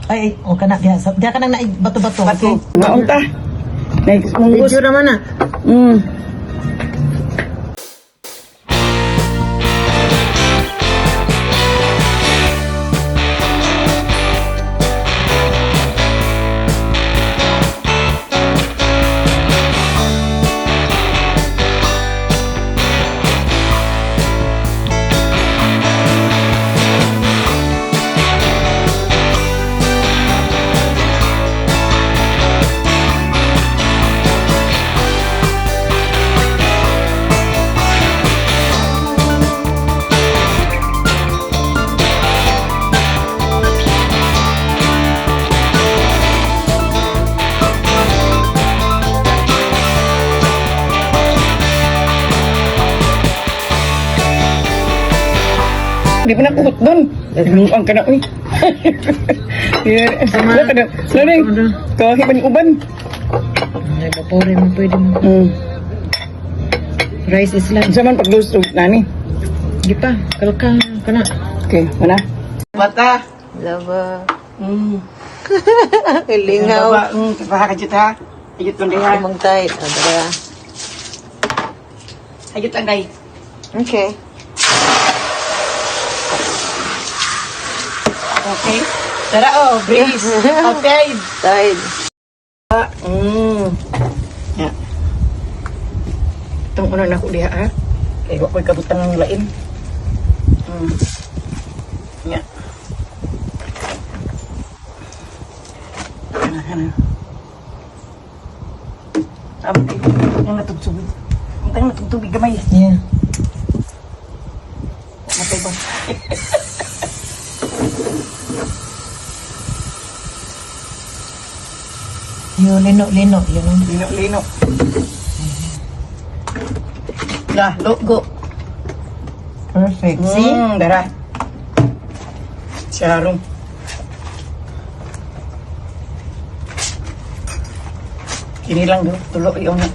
Ay, ay, o kana diha. Diha ka nang naig bato-bato, okay? Maon ta. Next munggos. Video naman ah. Di pa nakuhot doon. Luang ka na, uy. Yeah. Wala ka na. Wala na. Kahi pa ni uban. Ay, vapore mo pwede mo. Rice is life. Sa man paglusto nani. Di pa, kalka kana. Okay, mana? Bata. Lava. Lingaw. Kapaha ka dito ha. Ayot lang diha. Among tight. Adara. Ayot lang day. Okay. Okay. Tara oh, breeze. Okay. Tight. Ya. Itong una na ko diha ha. Kay wa ko'y kabutang ng lain. Ya. Ana, ana. Tama kayo. Ang natugtubig. Ang tang natugtubig gamay. Yeah. Matay ba? Yo, lino-lino, you know. Lino, lino. La, logo. Perfect. See? Dara. Sarong. Kini lang do, tulo iyon na.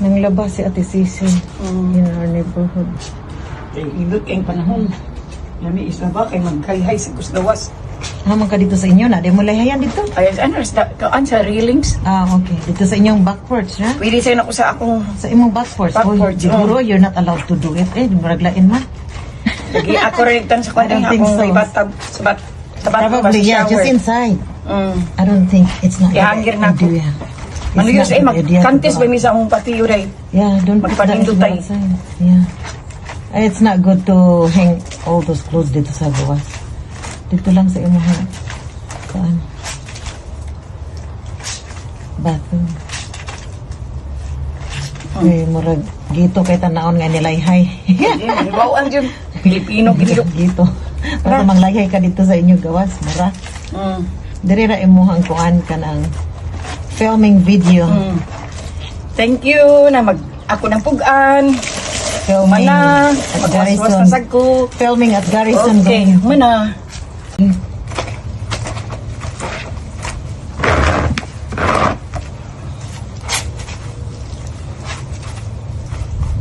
Nang labas si Ate Sisi in our neighborhood. Kay indot kay panahon. Lami isa ba kay magkayhay sa kusdawas. Haman ka dito sa inyo na. Di mo layhayan dito. Ay, ano sa kaan sa railings? Ah, okay. Dito sa inyong back porch, ha? Pwede sa ako sa akong Sa imong back porch. Back Oy, porch, siguro you're not allowed to do it. Eh, murag lain man. lagi ako rin tan sa I kwan don't think akong so. bathtub sa bathtub Probably, sa yeah. shower. Just inside. I don't think it's not Ihangir good na ako. idea. It's Ano yun not eh, good idea to magkantis go ba mi sa akong patiyo ray. Yeah, don't put that Magpanindot tayo. outside. Yeah. It's not good to hang all those clothes dito sa gawas. Dito lang sa imuha. Saan? Bathroom. Ay, murag gito kay tanawon nga nilayhay. Wow, ang yun. Pilipino gid Gito. Para manglayhay ka dito sa inyong gawas, mura. Diri ra imuhang kuan ka ng filming video. Thank you na mag ako ng pugan. Filming Mana, at magwaswas Garrison. na sad ko. Filming at Garrison. Okay, Go. mana.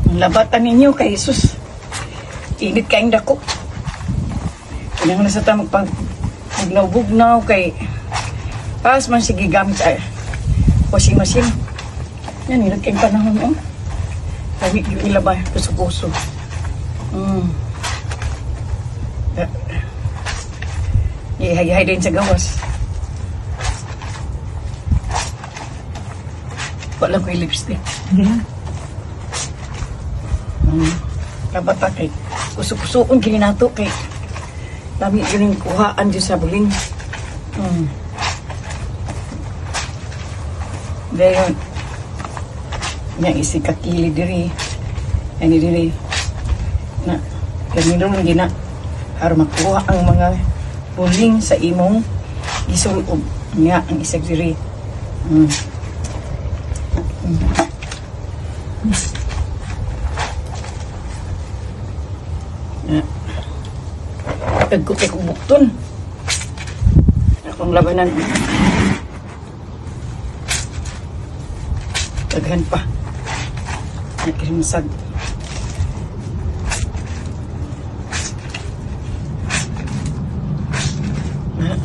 Ang labatan ninyo kay Jesus. Init kayong dako. Kailangan na sa ta magpag magnawbugnaw kay pas man sige gamit sa washing machine. Yan, init kayong panahon oh. Kami yung ilaba, kuso-kuso. Ihay-hay din sa gawas. Wala ko yung lipstick. Yeah. Dapat ta kay kuso-kusoon kini nato kay lami yun yung kuhaan dyan sa buling. Dayon. Nya isi kakili diri. Ani diri. Na ganito lang gina. Aron makuha ang mga buling sa imong gisulob. Nya ang isag diri. Ya. Dagko kay kong bukton. Akong labanan. Daghan pa. Nagkirimsag. Na.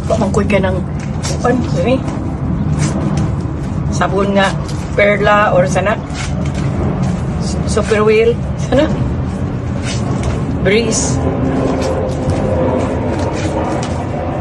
Pamangkoy ka ng kuan, sorry. Sabon nga perla or sana super wheel sana breeze.